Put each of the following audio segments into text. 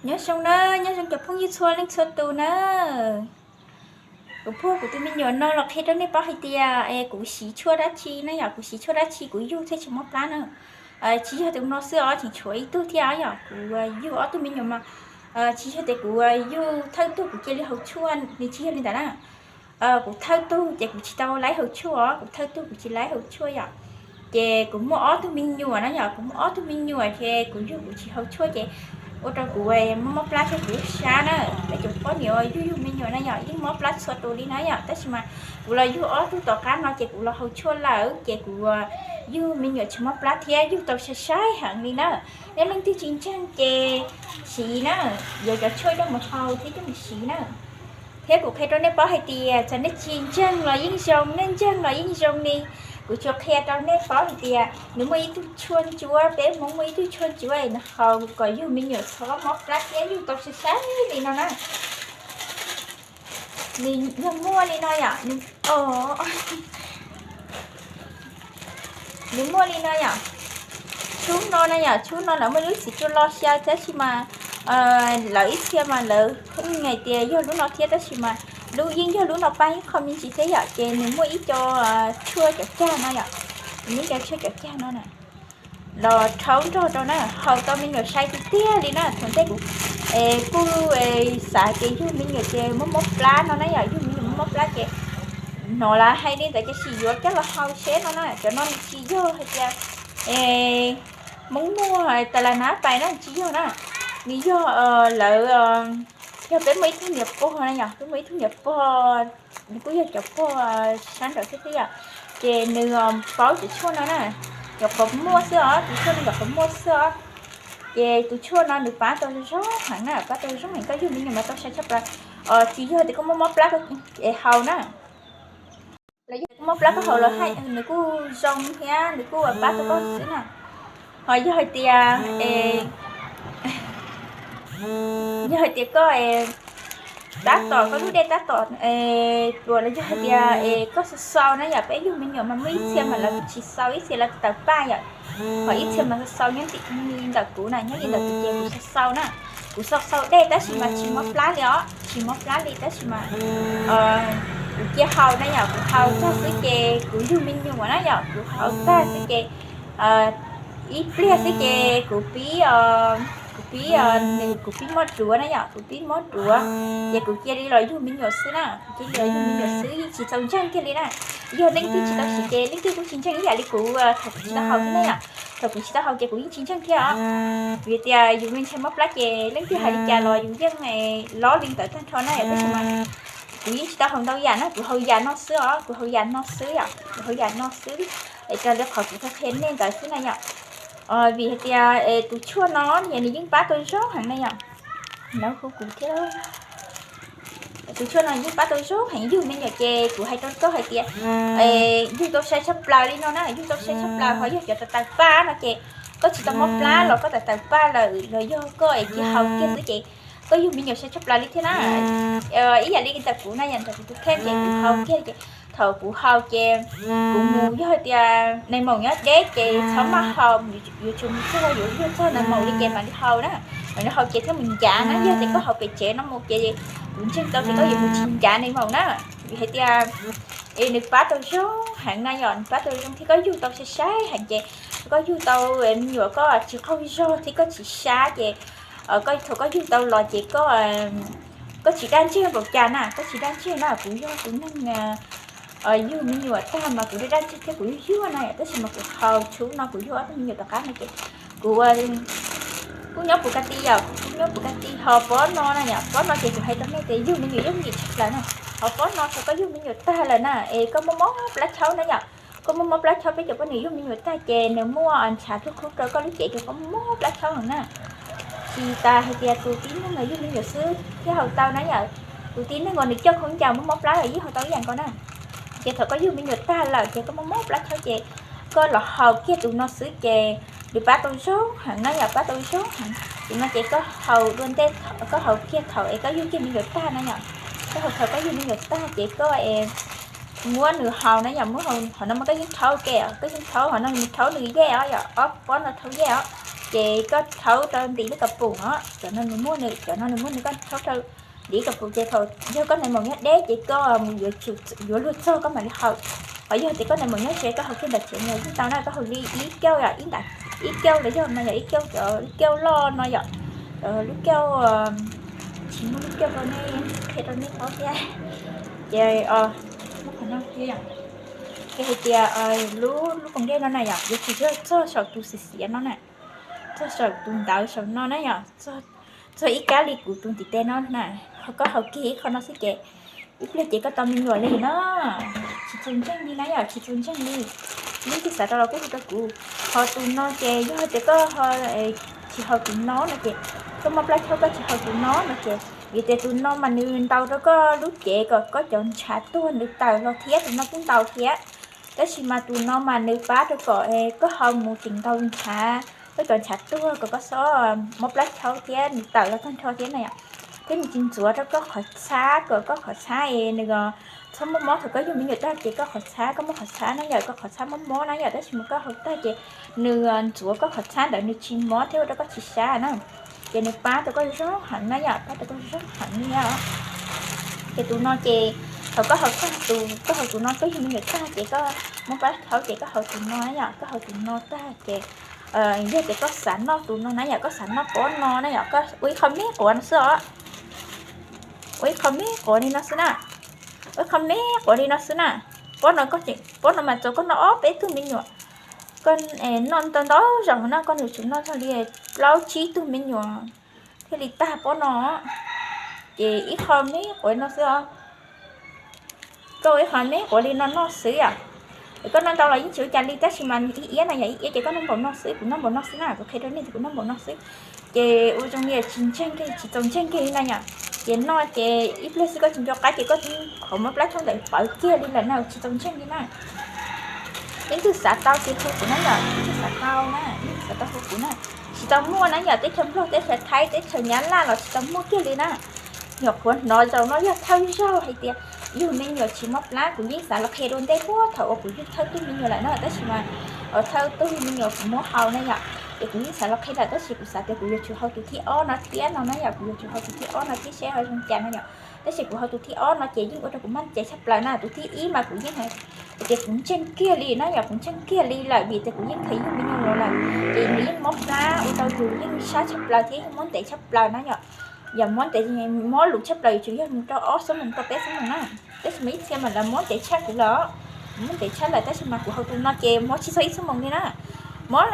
Nyob zoo na, nyob zoo cov phooj ywg txhua leej txhua tus na. Kuv phuaj kuv tus me nyuam no los qhia rau nej paub hais tias es kuv siv tshuaj dab tsi na yom, kuv siv tshuaj dab tsi kuv yug thiaj tsis mob plab na. Tsis yog tus no xwb os, tseem tshuav ib tug thiab yom, kuv yug ob tug me nyuam mas tsis yog tias kuv yug thawj tug kuv cia li haus tshuaj, nws tsis yog li ntawd na. Kuv thawj tug ces kuv tsis tau laib haus tshuaj os, kuv thawj tug kuv tsis laib haus tshuaj yom. Ces kuv muaj ob tug me nyuam na yom, kuv muaj ob tug me nyuam ces kuv yug kuv tsis haus tshuaj ces ua rau kuv mob mob plab thiab kuv sab na. Peb cov poj niam uas yug yug me nyuam na yom yeej mob plab txhua tus li na yom, tab sis mas kuv los yug ob tug tom qab no ces kuv los haus tshuaj lawm ces kuv yug me nyuam tsis mob plab thiab yug tau sai sai heev li na. Nej leej twg tsis ntseeg ces siv na, yuav cov tshuaj coj mus haus thiab coj mus siv na. Thiab kuv qhia rau nej paub hais tias txawm nej tsis ntseeg los yeej zoo, nej ntseeg los yeej zoo li. Kuv tsuas qhia rau nej paub hais tias nws muaj ib tug tshuaj ntsuab, peb Hmoob muaj ib tug tshuaj ntsuab es nws haus kom yug me nyuam txhob mob plab thiab yug tau sai sai li no na. Nws yog muaj li no yom, nws, nws muaj li no yom. Tshub no na yom, tshub no lawv muaj lub txiv tsuas lo xyaw tab sis mas lawv ib txhia mas lawv pheej hais tias yog lub no thiab tab sis mas lub yeej yog lub no pab ib qho me ntsis thiab yom, ces nws muaj ib co tshuaj cov cag no yom, nws muaj ib co tshuaj cov cag no na. Los rhaub nrog rau na, haus tau me nyuam sai tiag tiag li na. Thaum ntej kuv kuj xav tias yug me nyuam ces mob mob plab no na yom, yug me nyuam mob mob plab ces hnov lawv hais li ntawd ces sim yuav coj los haus seb no na. Cov no nws tsis yog hais tias Hmoob muag tas las nab pais na, tsis yog na. Nws yog lawv, yog peb muaj ib tug niam pog na yom, peb muaj ib tug niam pog, nws kuj yog cov pog sab nraud thiab thiab yom, ces nws paub cov tshuaj no na, nyuam qhuav muaj xwb os, tus tshuaj no nyuam qhuav muaj xwb os. Ces tus tshuaj no nws pab tau zoo heev na, pab tau zoo heev, koj yug me nyuam mas tau sai tshaj plaws. Tsis yog tias koj mob mob plab es haus na, los yog koj mob plab koj haus los haj nws kuj zoo thiab nws kuj pab tau koj xwb na. Ho yog hais tias, yog hais tias koj tab tom koj lub dej tab tom pluas los yog hais tias koj xaus xaus na yom, peb yug me nyuam mas muaj ib txhia mas lawv tsis xaus, ib txhia lawv tawm paj yom, ho ib txhia mas xaus xaus nyob li ntawm kuv na, nyob li ntawm kuv ces kuv xaus xaus na. Kuv xaus xaus dej tab sis mas tsis mob plab li os, tsis mob plab li tab sis mas kuv cia haus na yom, kuv haus tag xwb ces kuv yug me nyuam na yom, kuv haus tag xwb ces ib pliag xwb ces kuv pib, kuv pib, nws kuv pib mob duav na yom, kuv pib mob duav, ces kuv cia li los yug me nyuam xwb na, kuv cia li los yug me nyuam xwb, yeej tsis txaus ntseeg kiag li na. Yog leej twg tsis tau siv ces leej twg kuj tsis ntseeg ib yam li kuv thaum kuv tsis tau haus thiab na yom. Thaum kuv tsis tau haus ces kuv yeej tsis ntseeg thiab os, vim tias yus me ntxhais mob plab ces leej twg hais li cas los yus yeej lob li ntawd tag nrho na yom, tab sis mas kuv yeej tsis tau haus ntau yam na, kuv haus yam no xwb os, kuv haus yam no xwb yom, kuv haus yam no xwb. Es raws li qhov kuv qhia nej ntawd xwb na yom. Vim hais tias tus tshuaj no nws yeej pab tau zoo heev na yom. Nov hu kuv thiab. Tus tshuaj no yeej pab tau zoo heev, yug me nyuam ces kuv hais rau koj hais tias yug tau sai tshaj plaws li no na, yug tau sai tshaj plaws ho yog cov tawm tawm paj no ces koj tsis tau mob plab los koj tawm tawm paj lawm los yog koj es cia haus kiag xwb ces koj yug me nyuam sai tshaj plaws li thiab na. Ib yam li ntawm kuv na, yam ntawm kuv tus kheej ces kuv haus kiag ces thaum kuv haus ces kuv mus, yog hais tias nais maum nyob deb ces txhob maj haus, yuav tsum mus txog yuav luag txog nais maum li ces mam li haus na, mam li haus ces thiaj mus ncav na. Yog tias koj haus pem tsev no mus ces kuv ntseeg tau tias koj yuav mus tsis ncav nais maum na, vim hais tias es nws pab tau zoo heev na yom, nws pab tau zoo thiab koj yug tau sai sai heev ces koj yug tau me nyuam koj tsis qaug zog thiab koj tsis sab ces koj thaum koj yug tau los ces koj, koj tsis daj ntseg npaum cas na, koj tsis daj ntseg na. Kuv yog tus neeg yug me nyuam tag mas kuv daj daj ntseg thiab kuv yuag yuag na, tab sis mas kuv haus tshuaj no kuv yug ob tug me nyuam tom qab no ces kuv kuj nyob puv ka ti yom, kuv kuj nyob puv ka ti. Ho pob no na yom, pob no ces kuv hais rau nej tias yug me nyuam yooj yim tshaj plaws na. Ho pob no thaum koj yug me nyuam tag lawm na es koj mob mob plab chaub na yom, koj mob mob plab chaub, peb cov poj niam yug me nyuam tag ces nws muaj ntshav tug khub rau koj lub cev ces koj mob mob plab chaub heev na. Tsis tas hais tias tus tib neeg uas yug me nyuam xwb thiaj haus tau na yom, tus tib neeg uas nws coj khaub ncaws mob mob plab los yeej haus tau ib yam nkaus na. Ces thaum koj yug me nyuam tag lawm ces koj mob mob plab chaub ces koj los haus kiag tus no xwb ces nws pab tau zoo heev na yom, pab tau zoo heev. Tus no ces koj haus dua ntej, koj haus kiag thaum es koj yug kiag me nyuam tag na yom, koj haus thaum koj yug me nyuam tag ces koj muab nws haus na yom, muab haus. Qhov no mas koj yeej rhaub ke, koj yeej rhaub, qhov no mus rhaub nws yej os yom, ob pob no rhaub yej os. Ces koj rhaub rau ntim lub kas pum no, cov no nws muaj nws, cov no nws muaj nws, koj rhaub rau ntim kas pum ces thaum yog koj nais maum nyob deb ces koj mus yuav luag txog koj mam li haus. Ho yog tias koj nais maum nyob tsev koj haus kiag ntawm tsev no yeej tau na, koj haus li ib kauj yom, ib nta, ib kauj los yog no yog ib kauj cov lub kauj loj no yom, cov lub kauj, tsis muaj lub kauj rau nej, qhia rau nej paub thiab. Ces muab qhov no kiag yom, ces hais tias lub lub poom dej no na yom, yuav tsum yog txog saum tus xiav xiav no na, txog saum tus ntawd saum no na yom, txog ib kab li kuv tus ntiv tes no na, koj haus kiag ib qho no xwb ces ib pliag ces koj tau me nyuam li na. Tsis txaus ntseeg li na yom, tsis txaus ntseeg li. Leej twg xav tau los kuj hu rau kuv. Ho tus no ces yog tias koj tsis haus tus no no ces, koj mob plab chaub koj tsis haus tus no no ces, vim tias tus no mas nws ntaus rau koj lub cev kom koj cov ntshav tuag nws tawm los thiab, tus no kuj ntaus thiab. Tab sis mas tus no mas nws pab rau kom koj ho mus tseem ntaus ntshav, koj cov ntshav tuag kom koj txhob mob plab chaub thiab nws tawm los tag nrho thiab na yom. Thiab nws tsis ntxuav rau koj qhov txhab, kom koj qhov txhab es nws txhob muaj mob. Thaum koj yug me nyuam tag ces koj qhov txhab, koj muaj qhov txhab na yom, koj qhov txhab mob mob na yom, tab sis mas koj haus tag ces nws ntxuav koj qhov txhab ntawd nws tsis mob thiab ua rau koj tsis sab na. Ces nws pab rau koj zoo heev na yom, pab rau koj zoo heev li os. Ces tus no ces thaum koj haus tag tus, koj haus tus no koj yug me nyuam tag ces koj mob plab chaub ces koj haus tus no na yom, koj haus tus no tag ces yog tias koj xav noj tus no na yom, koj xav noj pob no na yom, koj ua ib qho me quav no xwb os. Ua ib qho me quav li no xwb na. Ua ib qho me quav li no xwb na. Pob no, pob no mas txaus koj noj ob peb tug me nyuam. Koj noj ntau ntau zaus na, koj yuav tsum noj txog li plaub tsib tug me nyuam thiaj li tag pob no. Ces ib qho me quav no xwb os. Koj ua ib qho me quav li no noj xwb yom. Koj noj ntau los yeej tsis ua cas li, tab sis mas ib iab no yog ib iab ces koj noj npaum no xwb, kuv noj npaum no xwb na, kuv qhia rau nej tias kuv noj npaum no xwb. Ces ua zoo li tsis ntseeg kiag, tsis txaus ntseeg kiag li na yom. Ces noj ces ib pliag xwb koj tsis nco qab ces koj qhov mob plab chaub ntawd pawv kiag li lawm na, tsis txaus ntseeg li na. Leej twg xav tau ces hu kuv na yom, leej twg xav tau na, leej twg xav tau hu kuv na. Tsis tau muaj na yom, teb chaws Nplog, teb chaws Thaib, teb chaws Nyab Laj los tsis tau muaj kiag li na. Nyuam qhuav hnov zaum no yog thawj zaug hais tias yug me nyuam tsis mob plab, kuv yeej xav los qhia dua ntej puag thaum uas kuv yug thawj tug me nyuam lawm na, tab sis mas thawj tug me nyuam kuv muab haus na yom, ces kuv yeej xav los qhia lawm, tab sis kuv xav tias kuv yuav tsum haus tus thib ob no thiab no na yom, kuv yuav tsum haus tus thib ob no thiab seb ho zoo cas no yom. Tab sis kuv haus tus thib ob no ces yeej ua rau kuv maj cai tshaj plaws na, tus thib ib mas kuv yeej hais tias kuv ntseeg kiag li na yom, kuv ntseeg kiag li lawm vim tias kuv yeej kheev yug me nyuam los lawm, ces nws yeej mob plab ua rau yus yeej sab tshaj plaws thiab yeej mob ntev tshaj plaws na yom. Yog mob ntev, mob lus tshaj plaws yuav tsum yog mus rau ob xuab moos rau peb xuab moos na. Tab sis mas ib txhia mas lawv mob ntev tshaj kuv lawm, mob ntev tshaj lawm, tab sis mas kuv haus tus no ces mob tsis txog ib xuab moos li na. Mob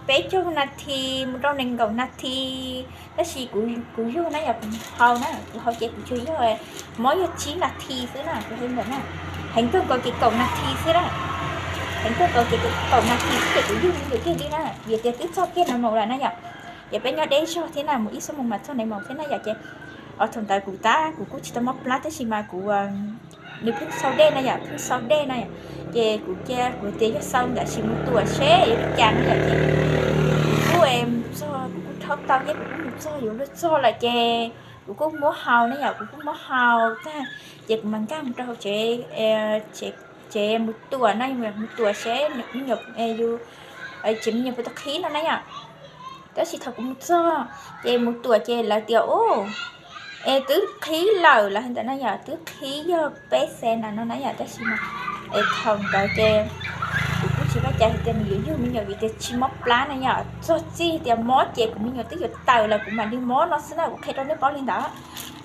peb caug nas this mus rau nees nkaum nas this, tab sis kuv yug na yom, kuv haus na, kuv haus ces kuv tsuas yog mob yog tsib nas this xwb na, kuv hais ntawm na. Heev kawg nkaus ces kaum nas this xwb na. Heev kawg nkaus ces kaum nas this xwb ces kuv yug me nyuam kiag li na, vim tias twb txog kiag nas moos lawm na yom. Ces peb nyob deb zog thiab na, mus ib xuab moos mas txog nas moos thiab na yom. Ces thaum ntawd kuv tab kuv kuj tsis tau mob plab tab sis mas kuv, nws pheej xau dej na yom, pheej xau dej na yom. Ces kuv cia kuv tias yog xau ntawm sim mus tuam seb yuav li cas no yom. Ces kuv kuj mus txog, kuv kuj rhaub tau thiab kuv kuj mus txog yuav luag txog lawm ces kuv kuj muab haus na yom, kuv kuj muab haus tag ces kuv mam nkag mus rau hauv tsev, tsev mus tuam na, mus tuam seb me nyuam, yus tsev me nyuam puas tau qhib no na yom. Tab sis thaum kuv mus txog ces mus tuam ces lawv tias u, es twb qhib lawm, lawv hais ntawd na yom, twb qhib yog peb xees na no na yom. Tab sis mas es thaum ntawd ces kuv kuj tsis vaj cas hais tias nws yuav yug me nyuam vim tias tsis mob plab na yom, txog txij tias mob ces kuv me nyuam twb yuav tawm lawm kuv mam li mob no xwb na, kuv qhia rau nej paub li ntawd.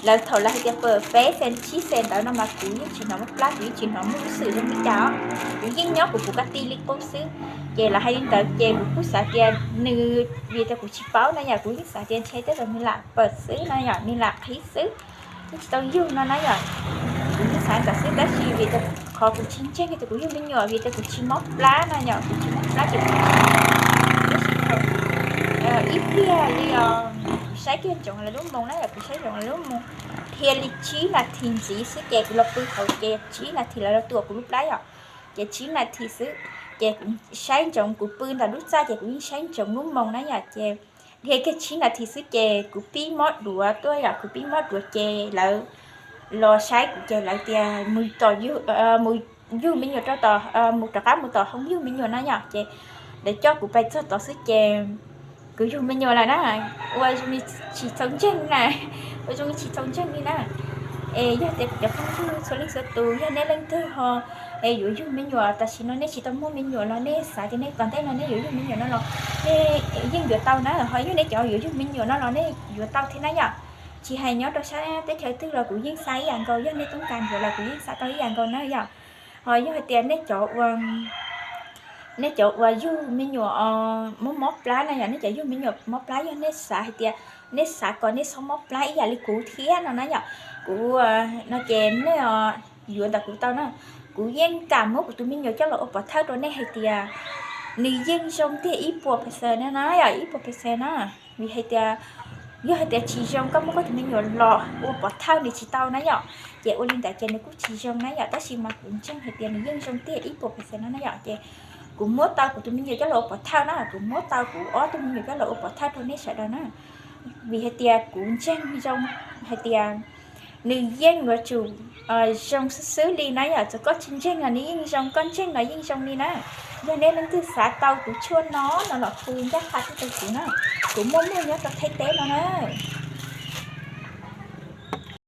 Lawv thaum lawv hais tias peb xees tsib xees ntawd no mas kuv yeej tsis hnov mob plab, kuv yeej tsis hnov muaj lub xwm zoo li cas os. Kuv yeej nyob kuv kuv ka ti li qub xwb. Ces lawv hais li ntawd ces kuv kuj xav tias nws, vim tias kuv tsis paub na yom, kuv yeej xav tias ntshe tej zaum nws lam pawm xwb na yom, nws lam qhib xwb, yeej tsis tau yug no na yom. Kuv yeej xav ntawd xwb tab sis vim tias qhov kuv tsis ntseeg tias kuv yug me nyuam vim tias kuv tsis mob plab na yom, kuv tsis mob plab ces kuv tsis ntseeg. Tab sis thaum ib pliag li os, kuv saib kiag ntsoov lawv lub moos na yom, kuv saib ntsoov lawv lub moos, dhia li tsib nas this ntxiv xwb ces kuv los pw hauv ces tsib nas this lawv los tuam kuv lub plab yom. Ces tsib nas this xwb, ces kuv saib ntsoov, kuv pw ntawm lub txaj ces kuv yeej saib ntsoov lub moos na yom. Ces dhia kiag tsib nas this xwb ces kuv pib mob duav tuaj yom, kuv pib mob duav ces lawv los saib kuv ces lawv tias mus tom, mus yug me nyuam rau tom, mus rov qab mus tom hoob yug me nyuam na yom. Ces lawv coj kuv pais txog tod xwb ces Kuv yug me nyuam lawm na, ua tsis txaus ntseeg na, ua zoo tsis txaus ntseeg li na. Es yog tias kuv cov phooj ywg txhua leej txhua tus, yog nej leej twg ho es yuav yug me nyuam, tam sim no nej tsis tau muaj me nyuam los nej xav tias nej tom ntej no nej yuav yug me nyuam no los nej yeej yuav tau na, ho yog nej cov yuav yug me nyuam no los nej yuav tau thiab na yom. Tsis hais nyob rau sab teb chaws twg los kuv yeej xa ib yam nkaus, yog nej toob kas yuav los kuv yeej xa tau ib yam nkaus na yom. Ho yog hais tias nej cov ua nej cov uas yug me nyuam mob mob plab na yom, nej cov yug me nyuam mob plab, yog nej xav hais tias nej xav kom nej txhob mob plab ib yam li kuv thiab no na yom, kuv no ces nej yuav ntawm kuv tau na. Kuv yeej kam muab kuv tus me nyuam coj los ua pov thawj rau nej hais tias nws yeej zoo tiag ib puas percent na yom, ib puas percent na. Vim hais tias yog hais tias tsis zoo koj muab koj tus me nyuam los ua pov thawj nws tsis tau na yom, ces ua li ntawd ces nws kuj tsis zoo na yom. Tab sis mas kuv ntseeg hais tias nws yeej zoo tiag ib puas percent no na yom, ces kuv muab tau kuv tus me nyuam coj los ua pov thawj na, kuv muab tau kuv ob tug me nyuam coj los ua pov thawj rau nej sawv daws na. Vim hais tias kuv ntseeg zoo hais tias nws yeej yuav tsum zoo xwb xwb li na yom. Txawm koj tsis ntseeg los nws yeej zoo, koj ntseeg los yeej zoo li na. Yog nej leej twg xav tau tus tshuaj no no los hu ncaj qha tuaj rau kuv na, kuv muaj muag nyob rau Thaib teb no na.